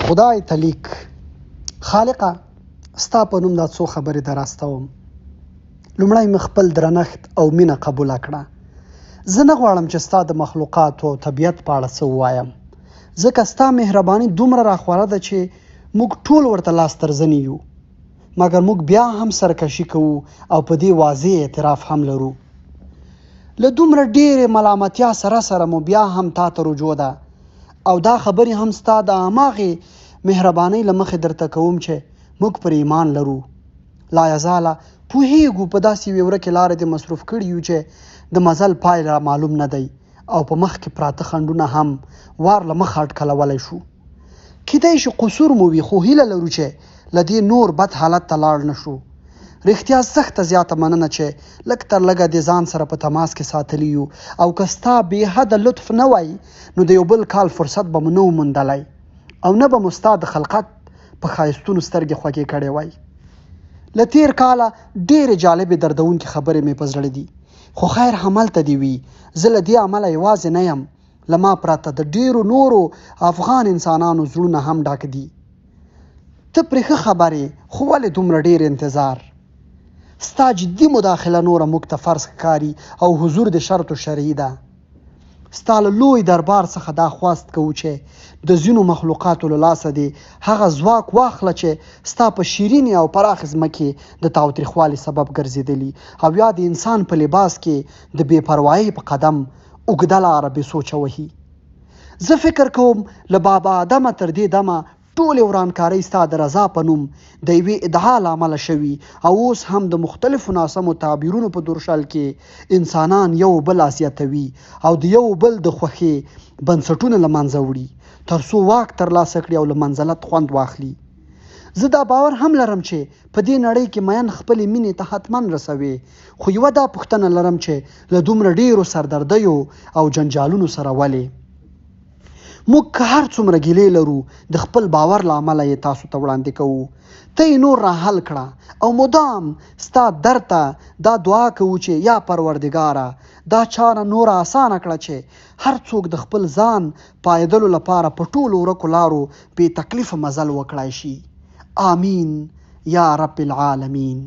خدای ته لیک. خالقه! ستا په نوم دا څو خبرې دراستوم. لومړی مې خپل درنښت او مینه قبوله کړه. زه نه غواړم چې ستا د مخلوقاتو او طبیعت په اړه څه ووایم، ځکه ستا مهرباني دومره راخوره ده چې موږ ټول ورته لاس تر زنې یو. مګر موږ بیا هم سرکشي کوو او په دې واضح اعتراف هم لرو. له دومره ډېرې ملامتیا سره سره مو بیا هم تا ته رجوع ده او دا خبرې هم ستا د هماغې مهربانۍ له مخې درته کوم چې موږ پرې ایمان لرو. لایزاله پوهېږو په داسې یوې ورکې لارې دې مصروف کړي یو چې د مزل پای را معلوم نه دی او په مخ کې پراته خنډونه هم وار له مخه اټکلولی شو. کیدای شي قصور مو وي خو هیله لرو چې له دې نور بد حالت ته لاړ نه شو. رښتیا زښته زیاته مننه چې لږ تر لږه دې ځان سره په تماس کې ساتلي یو او که ستا بې حده لطف نه وای نو د یو بل کال فرصت به مو نه و موندلی او نه به مو ستا د خلقت په ښایستونو سترګې خوږې کړې وای. له تېر کاله ډېرې جالبې دردونکې خبرې مې په زړه دي خو خیر هملته دې وي، زه له دې امله یوازې نه یم، له ما پرته د ډېرو نورو افغان انسانانو زړونه هم ډک دي. ته پرې ښه خبر یې، خو ولې دومره ډېر انتظار؟ ستا جدي مداخله نوره موږ ته فرض ښکاري او حضور دې شرط و شرعي ده. ستا له لوی دربار څخه دا خواست کوو چې د ځینو مخلوقاتو له لاسه دې هغه ځواک واخله چې ستا په شیرینې او پراخې ځمکې د تاوتریخوالي سبب ګرځېدلي او یا د انسان په لباس کې د بې پروایۍ په قدم اوږده لاره بې سوچه وهي. زه فکر کوم له بابا آدمه تر دې دمه ټولې ورانکارۍ ستا د رضا په نوم د یوې ادعا له امله شوي او اوس هم د مختلفو ناسمو تعبیرونو په درشل کې انسانان یو بل اذیتوي او د یو بل د خوښې بنسټونه له منځه وړي تر څو واک ترلاسه کړي او له منزلت خوند واخلي. زه دا باور هم لرم چې په دې نړۍ کې مین خپلې مینې ته حتما رسوې خو یوه دا پوښتنه لرم چې له دومره ډېرو سردردیو او جنجالونو سره ولې؟ موږ که هر څومره ګیلې لرو د خپل باور له امله یې تاسو ته وړاندې کوو. ته یې نور را حل کړه او مدام ستا در ته دا دعا کوو چې یا پروردګاره دا چاره نوره اسانه کړه چې هر څوک د خپل ځان پایېدلو لپاره په ټولو ورکو لارو بې تکلیفه مزل وکړای شي. آمین یا رب العالمین.